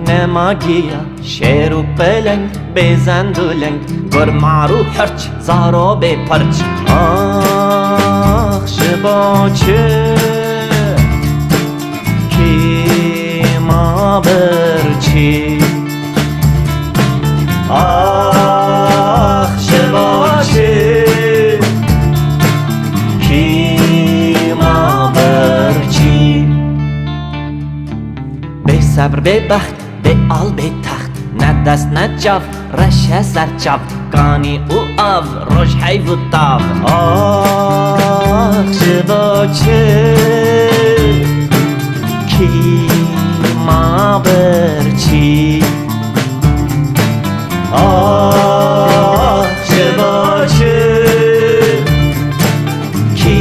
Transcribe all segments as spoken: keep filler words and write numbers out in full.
Dema giya şêr û peleng, bê zend û leng, gur mar û hirç, zaro bê pirç. Ax ji bo çi kî ma birçî? Ax ji bo çi kî ma birçî? Bê sebr, bê bext, bê al, bê text, ne dest, ne çav, reşe ser çav, kanî û av, roj, heyv û tav. Ax ji bo çi kî ma birçî? Ax ji bo çi kî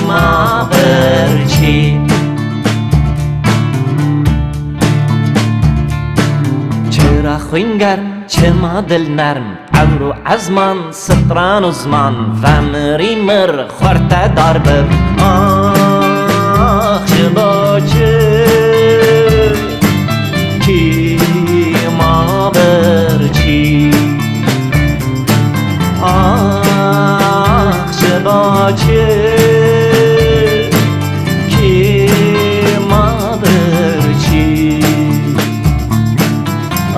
ma birçî? Çira xwîn germ, çima dil nerm, ewr û ezman, stran û ziman, vemirî mir, xwerte dar bir. Ax ji bo çi kî ma birçî? Ax ji bo çi kî ma birçî?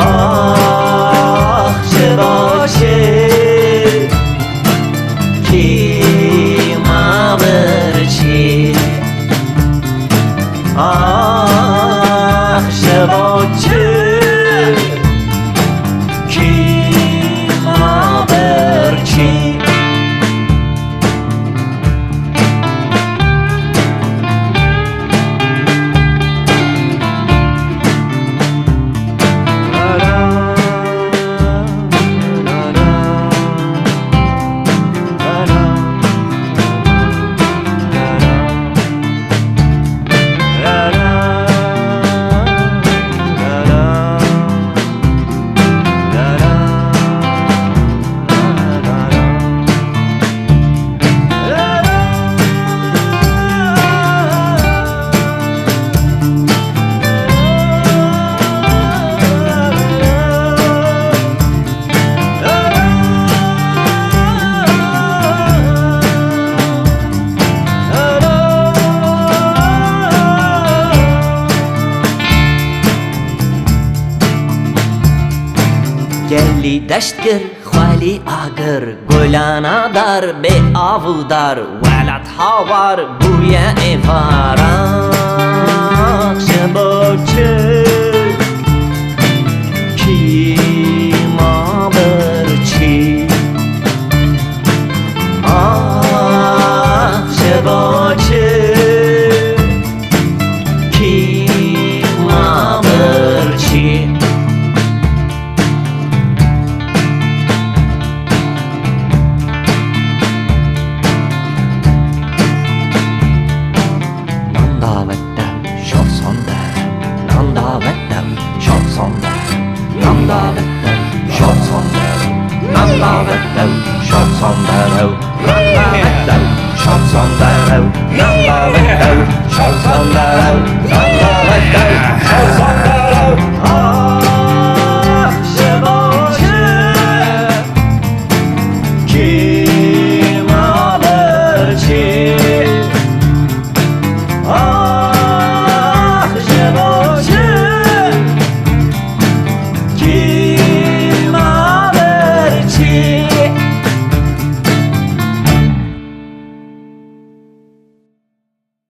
Ax ji bo çi kî ma birçî? Ax ji bo çi kî ma birçî? Gelî deşt kir, xwelî agir, gulana dar, bê av û dar, welat hawar bûye êvar. Ax ji bo çi kî ma birçî? Ax ji bo çi kî ma birçî? Nan davet de şor sonder, nan davet de şor sonder, nan davet de şor sonder, nan davet de şor sonder, nan davet de şor sonder, nan davet de şor sonder, nan davet de şor sonder.